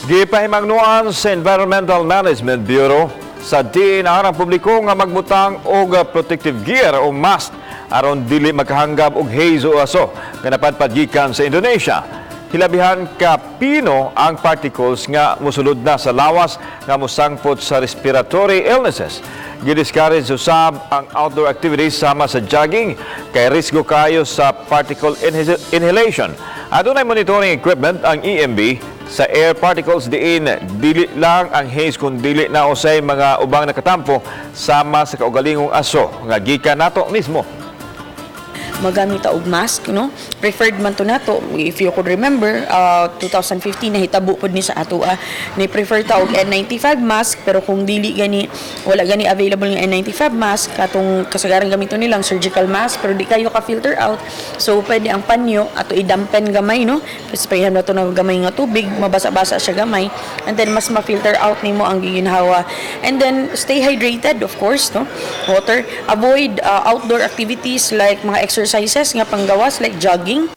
Gipahimangnoan sa Environmental Management Bureau sa DENR ang publiko nga magbutang og protective gear o mask aron dili makahanggab og haze o aso nga napadpad gikan sa Indonesia. Hilabihan ka pino ang particles nga mosulod na sa lawas nga mosangpot sa respiratory illnesses. Gidiscourage usab ang outdoor activities sama sa jogging kay risgo kayo sa particle inhalation. Adunay monitoring equipment ang EMB sa air particles diin dili lang ang haze kun dili na usay mga ubang nakatampo sama sa kaugalingong aso nga gikan nato mismo. Magamit ta og mask, no? Preferred man to nato. If you could remember, 2015 nahitabo pod ni sa ato ah. Ni prefer ta og N95 mask, pero kung dili gani, wala gani available nga N95 mask, katong kasagaran gamiton nilang surgical mask, pero di kayo ka filter out. So pwede ang panyo ato idampen gamay, no? Sprayan nato na gamay nga tubig, mabasa-basa siya gamay, and then mas ma-filter out nimo ang giginhawa. And then stay hydrated, of course, no? Water. Avoid outdoor activities like mga exercises nga panggawas like jogging.